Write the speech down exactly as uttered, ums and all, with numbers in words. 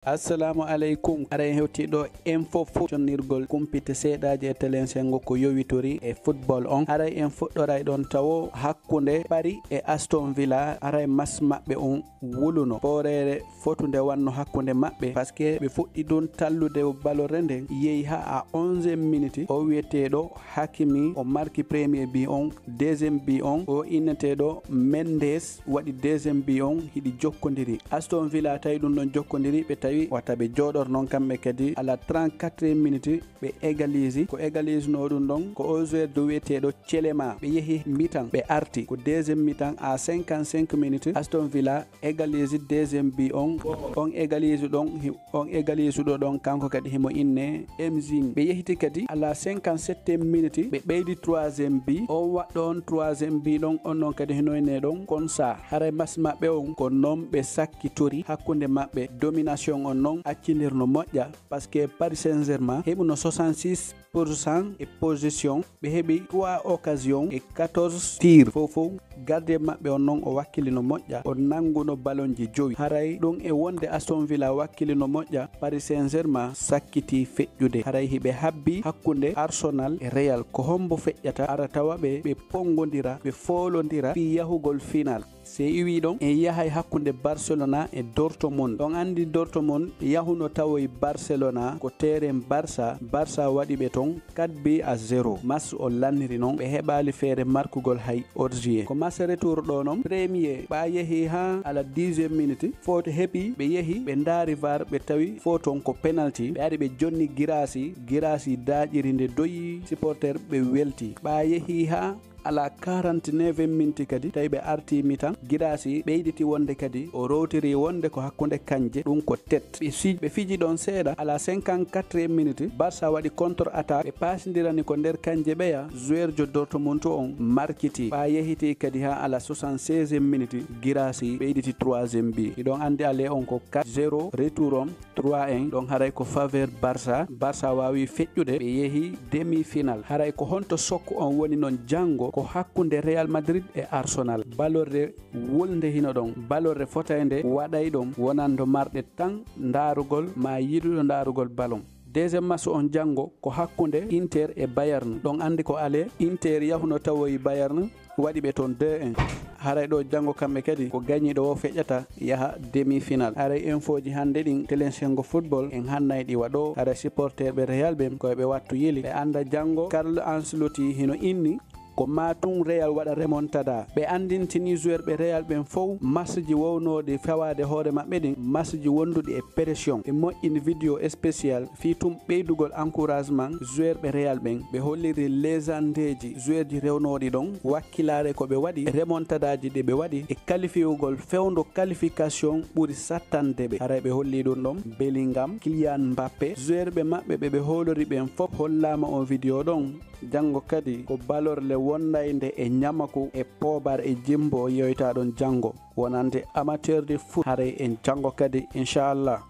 Assalamu aleykum. Haray hewtii ɗo en fof fof connirgol kumpite seeɗaaji e telen senngo ko yowitori e football on. Haray en fuɗɗoray ɗon tawo hakkunde Paris e Aston Villa. Haray match maɓɓe on wuluno. Fooreere fotunde wanno hakkunde maɓɓe, parce que ɓe fuɗɗi ɗun tallude balorre nden, yehi haa à onzième minute, o wi'eteeɗo Hakimi o marki premier bi on, deuxième bi on o inneteeɗo Mendes waɗi deuxième bi on, hiɗi jokkondiri. Aston Villa tawi ɗun ɗon jokkondiri, ɓe tawi wata ɓe jooɗor non kamɓe kadi, à la trente-quatrième minute ɓe égalise. Ko égalisnoo ɗun ɗon ko o joueur du wi'eteeɗo Thielema. Ɓe yehi mi-temps, ɓe arti ko deuxième mi-temps à cinquante-cinq minutes, Aston Villa égalise deuxième bi on. On égalise ɗon hi-, on égalise ɗo ɗon kanko kadi himo inne Emzing. Ɓe yehiti kadi à la cinquante-septième minute, ɓe ɓeydi troisième bi. On waɗɗo on troisième bi ɗon, on non kadi hino inne ɗon Konsa. Haray match maɓɓe on ko non ɓe sakkitori hakkunde maɓɓe. Domination on non accindirno moƴƴa, parce que Paris Saint-Germain heɓuno soixante-six pour cent e possession, ɓe heɓi trois occasions e quatorze tirs. Fow fow gardien maɓɓe on non o wakkilino moƴƴa, o nannguno balonji jowi. Haray ɗun e wonde Aston Villa wakkilino moƴƴa, Paris Saint-Germain sakkiti feƴƴude. Haray hiɓe habbi hakkunde Arsenal e Real. Ko hombo feƴƴata? Ara tawa ɓe, ɓe pongondira, ɓe foolondira fii yahugol final. Sey iwii ɗon, en yahay hakkunde Barcelona e Dortmund. On anndi Dortmund yahuno tawoyi Barcelona ko terrain Barça. Barça waɗi ɓe ton quatre buts à zéro. Match on lanniri non, ɓe heɓaali feere markugol hay Orgie. Ko match retour ɗo non, premier, ɓaa yehi haa à la dixième minute, faute heɓi, ɓe yehi, ɓe ndaari var, ɓe tawi faute on ko penalty. Ɓe ari ɓe jonni Guirassy, Guirassy daaƴiri nde doyi, supporter ɓe welti. Ɓaa yehi haa à la quarante-neuvième minute kadi, tawi ɓe arti mi-temps. Guirassy ɓeyditi wonde kadi, o rowtiri wonde ko hakkunde kanje, ɗun ko tête. Ɓe si-, ɓe fiji ɗon seeɗa, à la cinquante-quatrième minute, Barça waɗi contre-attaque, ɓe pasindirani ko nder kanje ɓeya, joueur jo Dortmund on markiti. Ɓaa yehiti kadi haa à la soixante-seizième minute, Guirassy ɓeyditi troisième bi. Hiɗon anndi aller on ko quatre zéro, retour on trois un, ɗon haray ko faveur Barça. Barça waawi feƴƴude, ɓe yehi demi-final. Haray ko honto sokku on woni non janngo? Ko hakkunde Real Madrid e Arsenal. Balorre wulnde hino ɗon, balorre fotaynde waɗay ɗon, wonando marɗe tan ndaarugol maa yiɗuɗo ndaarugol balon. Deuxième match on janngo ko hakkunde Inter e Bayern. Ɗon anndi ko aller, Inter yahuno tawoyi Bayern, waɗi ɓe ton deux un. Haray ɗo janngo kamɓe kadi ko gañiiɗo o feƴƴata yaha demi-final. Haray infoji hannde ɗin, telen senngo football, en hannay ɗi waɗo. Haray supporterɓe Real ɓen ko ɓe wattu yili. Ɓe annda janngo Carlo Ancelotti hino inni ko maa tun Real waɗa remontada. Ɓe anndintini joueur ɓe Real ɓen fow matchji wownooɗi fawaade hoore maɓɓe ɗin, matchji wonduɗi e pression. Ɓe moƴƴini vidéo spécial fii tun ɓeydugol encouragement joueur ɓe Real ɓen. Ɓe holliri legendeji joueurji rewnooɗi ɗon wakkilaare ko ɓe waɗi, remontadaji ɗi ɓe waɗi e kalifiyugol fewndo qualification ɓuri sattande ɓe. Haray ɓe holli ɗun ɗon Bellingham, Kylian Mbappé, joueur ɓe maɓɓe ɓe ɓe hoolori ɓen fow hollaama on vidéo ɗon. Janngo kadi ko balorle wondaynde e ñamaku e poobar e jimbo yoytaa ɗon janngo. Wonande amateur de foot, haray en janngo kadi, inchallah.